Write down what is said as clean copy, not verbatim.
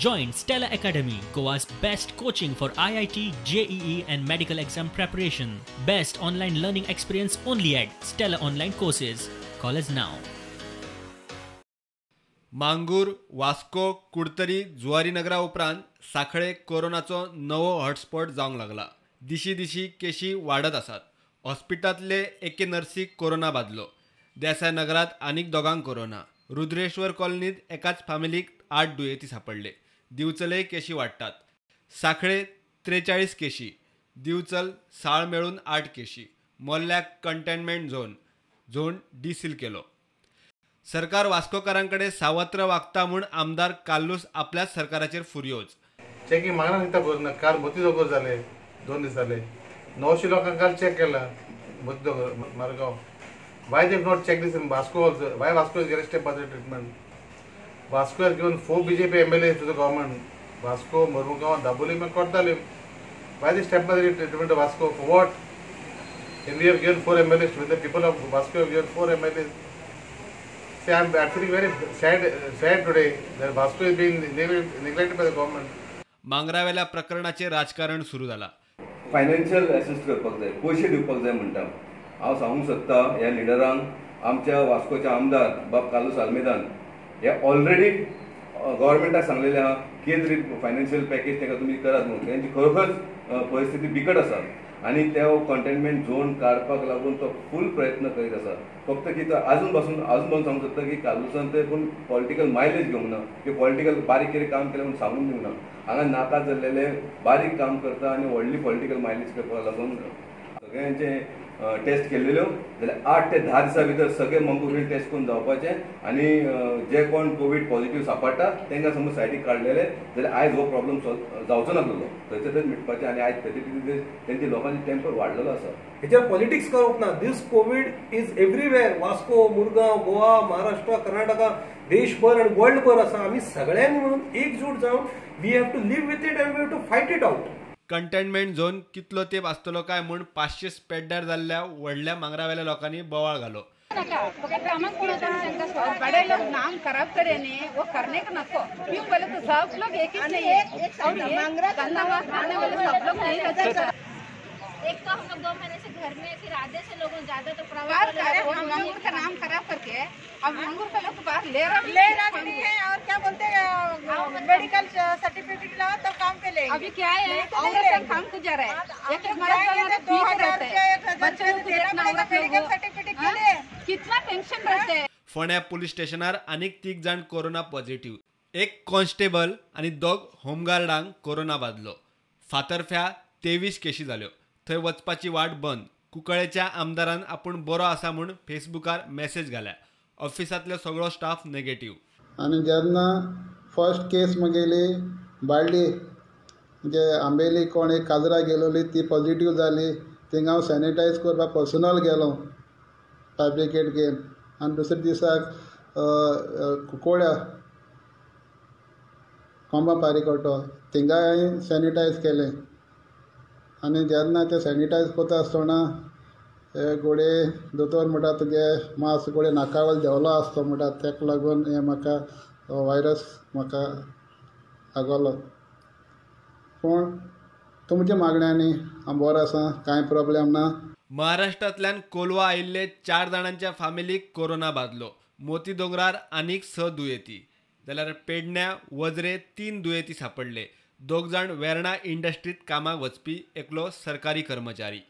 Join Stella Academy, Goa's best coaching for IIT, JEE and medical exam preparation. Best online learning experience only at Stella Online Courses. Call us now. Mangur, Vasco, Curtorim, Zuarinagar उपरांत सांखळे कोरोनाचो नवो hotspot जावंक लागला. दिशी दिशी केशी वाडत आसात. हॉस्पिटलांतले एके नर्सीक कोरोना बादलो. देसाय नगरांत आनीक दोगांक कोरोना. रुद्रेश्वर कॉलनीत एकाच फामिलीक 8 दुयेंती सापडले. दिवचले केशी वाडटात. सांखळे 43 केशी, दिवचल साळ मेळून 8 केशी. मोल्ल्याक कंटेनमेंट झोन डिसील केलो. सरकार वास्कोकारांकडे सावत्र वागता म्हूण आमदार कार्लूस आपल्याच सरकाराचेर फुर्योज. चेकिंग मागना दिता करूं काल मोती दोंगर जाले, 2 दीस जाले 900 लोकांक काल चेक केला Moti Dongor Margao. Why they not check this in Vasco also? Why Vasco is getting step by treatment? Vasco has given 4 BJP MLAs to the government. Vasco, Mormugao, Dabolim and Cortalim. Why the step by treatment of Vasco? For what? And we have given 4 MLAs to the people of Vasco have given 4 MLAs. See, I am actually very sad today that Vasco is being neglected by the government. मांगरावेल्या प्रकरणाचे राजकारण सुरू जाला. Financial assist करपाक जाय, पयशे दिवपाक जाय म्हणटा. हांव सांगूंक सोदता ह्या लिडरांक, आमच्या वास्कोचे आमदार बाब कार्लूस आल्मेदान हे ऑलरेडी गव्हर्मेंटाक सांगलेलें आहा केंद्र फायनान्शियल पॅकेज ताका तुमी करात म्हणून. तेंची खरोखर परिस्थिती बिकट आसा आनी ते कंटेनमेंट झोन काडपाक लागून तो फूल प्रयत्न करीत आसा. फक्त की तो आजून पासून सांगूंक सोदता की कार्लूसान ते कोण पॉलिटिकल मायलेज घेवंक ना, की पॉलिटिकल बारीक कितें काम केलें म्हणून सांगून दिवंक ना. हांगा नाका जाल्लेलें बारीक काम करता आनी व्हडली पॉलिटिकल मायलेज करपाक लागून सगळ्यांचे टेस्ट केल्लेल्यो जाल्यार 8 ते 10 दिसां भितर सगळे मंगूर टेस्ट करून जावपाचे आनी जे कोण कोवीड पॉझिटिव्ह सापडटा तांकां समज सायडीक काडलेले जाल्यार आयज हो प्रॉब्लम सॉल्व जावचो नासलो. थंयचे थंय मिटपाचें आनी आयज 33 तेंचे लोकांचे टेम्पर वाडलेलो आसा. हेचेर पॉलिटिक्स करप ना. This COVID is everywhere. Vasco, Murgaon, Goa, Maharashtra, Karnataka, देशभर आनी वर्ल्डभर आसा. आमी सगळ्यांनी म्हणून एकजूट जावन we have to live with it and we have to fight it out. Containment zone कितलो तेप आसतलो काय म्हूण 500 पेड्ड्यार जाल्ल्या व्हडल्या मांगरावेल्या लोकांनी बोवाळ घालो. बड़े लोग नाम खराब करे नहीं, वो करने का नको. क्यों बोले तो सब लोग एक ही नहीं है और गंदा बात करने वाले सब लोग नहीं रहते. एक तो हम लोग 2 महीने से घर में, फिर आधे से लोगों ज्यादा तो मंगूर का नाम खराब करके अब मंगूर का लोग बाहर ले रहा भी है. और क्या बोलते हैं, मेडिकल सर्टिफिकेट लाओ तब काम पे लेंगे. अभी क्या है, औरत काम को जा रहा है, एक मेडिकल सर्टिफिकेट के लिए कितना टेंशन रहते है. फोंड्या पुलीस स्टेशनार आनीक 3 जाण कोरोना पॉझिटिव्ह. 1 कॉन्स्टेबल आनी 2 होमगार्डांक कोरोना बादलो. फातर्फ्या 23 केशी जाल्यो. थंय वचपाची वाट बंद. कुंकळेच्या आमदारान आपूण बरो आसा म्हूण फेसबुकार मॅसेज घाल्या. ऑफिसांतलो सगळो स्टाफ नेगेटिव्ह. आनी जेन्ना फर्स्ट केस म्हगेली बाळ्ळी म्हणजे आंबेली कोण एक काजरा गेलोली ती पॉझिटिव्ह जाली. थिंगा हांव सॅनिटायज करपाक पर्सनल गेलो फायर ब्रिगेड घेवन. आनी दुसऱ्या दिसाक कुंकळ्या कोंबा पारीकोटो थिंगा हांवें सॅनिटायज केलें. आनी जेन्ना ते सॅनिटायज करता आसतना गोडे दोतोर म्हणटा तुगे मास्क गोडे नाका वयलो देंवलो आसतो म्हणटा, ताका लागून हें म्हाका व्हायरस म्हाका लागलो. पूण तुमच्या मागण्यांनी हांव बरो आसा, कांय प्रॉब्लेम ना. महाराष्ट्रांतल्यान कोलवा आयिल्ले 4 जाणांच्या फामिलीक कोरोना बादलो. मोती दोंगरार आनीक 6 दुयेंती, जाल्यार पेडण्या वजरे 3 दुयेंती सापडले. 2 जाण वेर्णा इंडस्ट्रीत कामाक वचपी, एकलो सरकारी कर्मचारी.